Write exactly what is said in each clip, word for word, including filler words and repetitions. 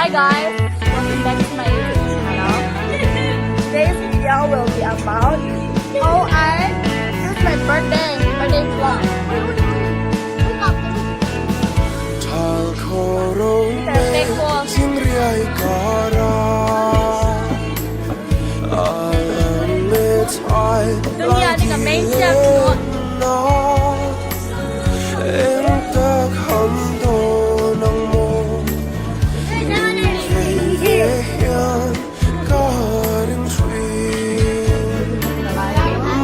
Guys, welcome back to my YouTube channel. Today's video will be about how I use my birthday, birthday vlog. Thal kho ro, perfect po. Zing riai kara, a le chai. Tunia ding a main chef no. Eng tak ham dawn ang maw? Vei ve hian ka ring hui.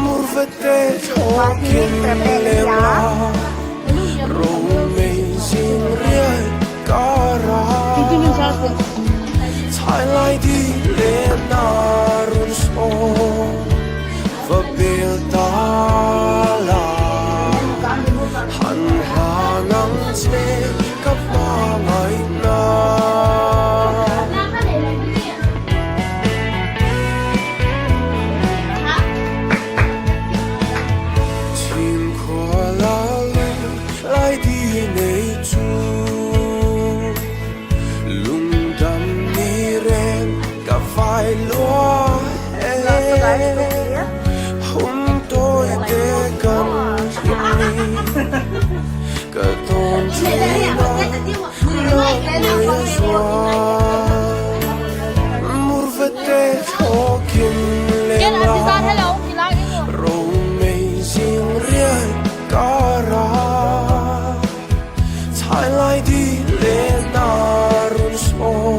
Murvete thaw kim lem la, ro mei zing riai kara. Chai lai di le na run saw. Va bel ta la, han hla ngang che ka hmangaina. Thim khua la le lai di nei chu, lungdam ni reng ka vai lua e. Hung tawite kan him ni, ka tawn thina lak mai a zua. Murvete thaw kim lem la, ro mei zing riai kara. Chai lai di le na run saw,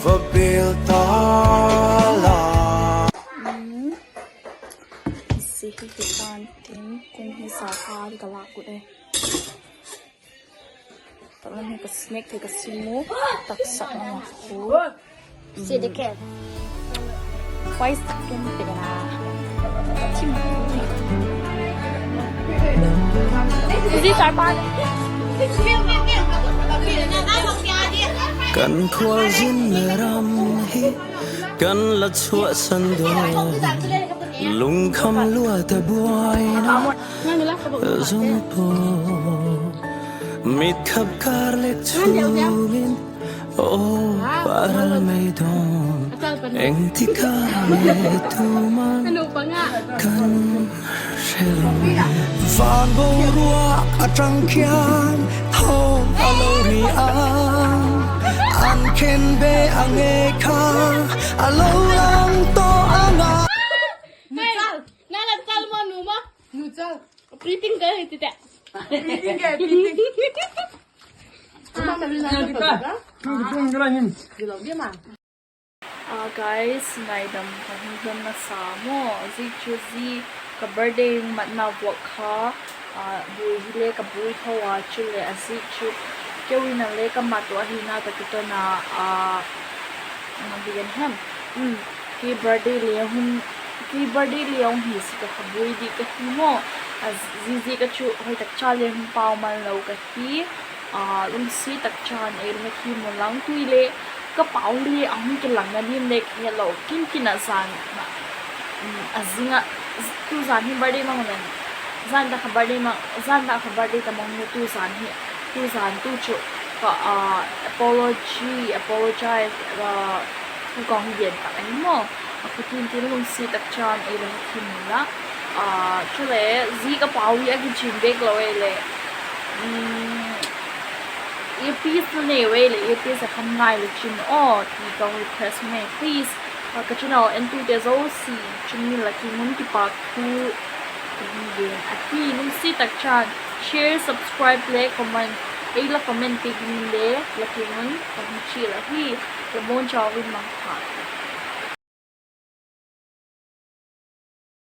va bel ta la. Zi hi hi tan tin, kum hi sa kha ka lak ut e. Taklam hi ka snack hi ka sim u, taksa a khu. Si de ke. Wai sak tum pe na. Thim. Zi sar pa. Kan khualzin ram hi kan la chhuahsan dawn, lungkham lua ta buaina zung pua. Mitkhap kar lek chungin, aw, paral mei dawn, engtik a le tu man kan hre lo. Van boruak a chang khian thaw a lo ni a, an khen be a ngei kha a lo lang tawh a nga. Nala kal mo nu ma. Nu chal. Priting ka ti te. Priting ka, priting. Ah, guys, ngaidam ka hung don nasa maw. Zi chu zi ka birthday matna vlog kha, ah, bui hi le ka bui tho a, chule a zi chu keu in a le ka mat uh ahina ka kiton a, ah, Nang bigen hem. Um, kei birthday le hung, kei birthday le hung hi si ka kha bui di ka hi maw. A zi, zi ka chu hoi tak cha le hung pau man lo ka hi. A, lungsi tak chan ei le hi mu lang tui le ka pau hi le a hung kilang na dim le ka he lo. Kin kin a zan na, um, a zing a, tu zan hi birthday mang nen. Zan ta kha birthday mang, zan ta kha birthday ta mang le tu zan hi. Tu zan tu chu ka, ah, apology, apologize, ah, thu ka hung gen tak ahi maw. A khutin tin lungsi tak chan ei le hi mu la. Ah, chule zi ka pau hi a kichin bek lo ei le. Um, earpiece na nei ei le, earpiece a kham ngai le chin aw, ti ka request mai, please. Ah, ka channel entute zosia chung in la kiang un kipak thu ka hung gen ahi. Lungsi tak chan share, subscribe le comment, ei la comment piak ding le la kiang un ka hung chial ahi. La bonchau in mangpha.